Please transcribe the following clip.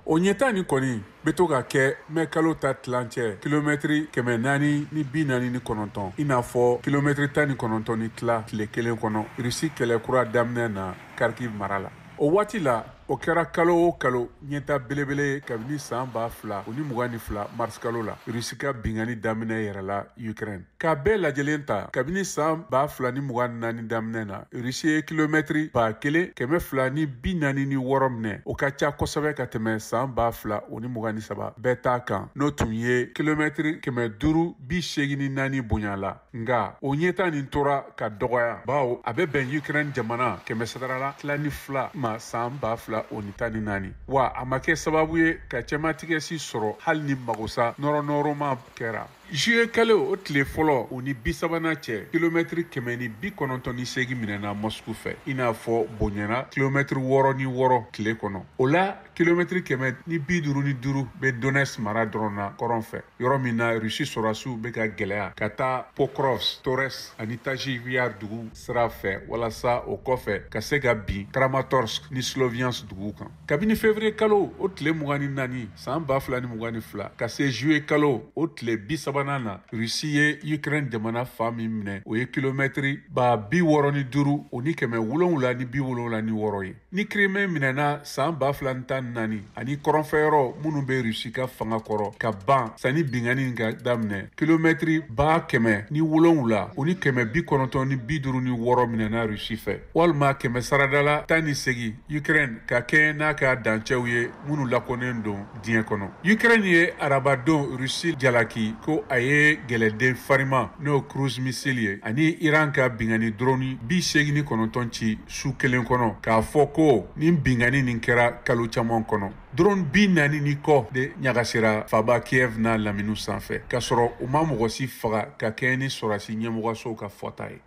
O ɲɛtaa nin kɔni bɛ to ka kɛ mɛ kalo ta tilancɛ kilomɛtiri 449, i n'a fɔ kilomɛtiri 19 ni tila tile kelen kɔnɔ Irisi kɛlɛ kura daminɛ na Kharkiv mara la. O waati la, o kɛra kalo o kalo ɲɛta belebele ye kabini san 2022 mars kalo la, Irisi ka binkanni daminɛ yɛrɛ la Ukraine. K'a bɛɛ lajɛlen ta, kabini san 2024 daminɛ na, Irisi ye kilomɛtiri 1246 minɛ. O ka ca kosɛbɛ ka tɛmɛ san 2023 bɛɛ ta kan, n'o tun ye kilomɛtiri 584 bonya la. Nka o ɲɛta nin tora ka dɔgɔya, bawo a bɛ bɛn Ukraine jamana kɛmɛ sadarala tila ni fila ma san 2014, wa a ma kɛ sababu ye ka cɛmatigɛsi sɔrɔ hali ni magosa nɔrɔnɔrɔma kɛra. Juillet kalo o tile fɔlɔ o ni 30nan cɛ, kilomɛtiri 198 minɛna Moscou fɛ, i n'a fɔ bonyana kilomɛtiri 6 ni 6 tile kɔnɔ. O la, kilomɛtiri 155 bɛ Donetsk mara dɔrɔn na kɔrɔn fɛ, yɔrɔ min na Rusi sɔrɔdasiw bɛ ka gɛlɛya ka taa Pokrovsk, Torez ani Chasiv Yar dugu sira fɛ, walasa o kɔfɛ ka se ka bin Kramatorsk ni Sloviansk dugu kan. Kabini février kalo o tile 24 san 2022 ka se juillet kalo o tile 30nan na, Rusi ye Ukraine jamana fan min minɛ, o ye kilomɛtiri 65,776 ye. Ni Crimée minɛna san 2014 ani kɔrɔnfɛyɔrɔ minnu bɛ Rusi ka fanga kɔrɔ ka ban sanni binkanni ka daminɛ, kilomɛtiri 107,956 minɛna Rusi fɛ, walima kɛmɛ saradala 18 Ukraine, ka kɛɲɛ n'a ka dancɛw ye minnu lakonnen don diɲɛ kɔnɔ. Ukraine ye arabadon Rusi jalaki ko a ye gɛlɛden farima, n'o cruise missile ye, ani Iran ka binkanni drone 89 ci su kelen kɔnɔ, k'a fɔ ko nin binkanni nin kɛra kalo caman kɔnɔ. Drone 40 ni kɔ de ɲagasira faba Kiev n'a laminiw sanfɛ, k'a sɔrɔ u ma mɔgɔ si faga, ka kɛɲɛ ni sɔrɔdasi ɲɛmɔgɔsow ka fɔta ye.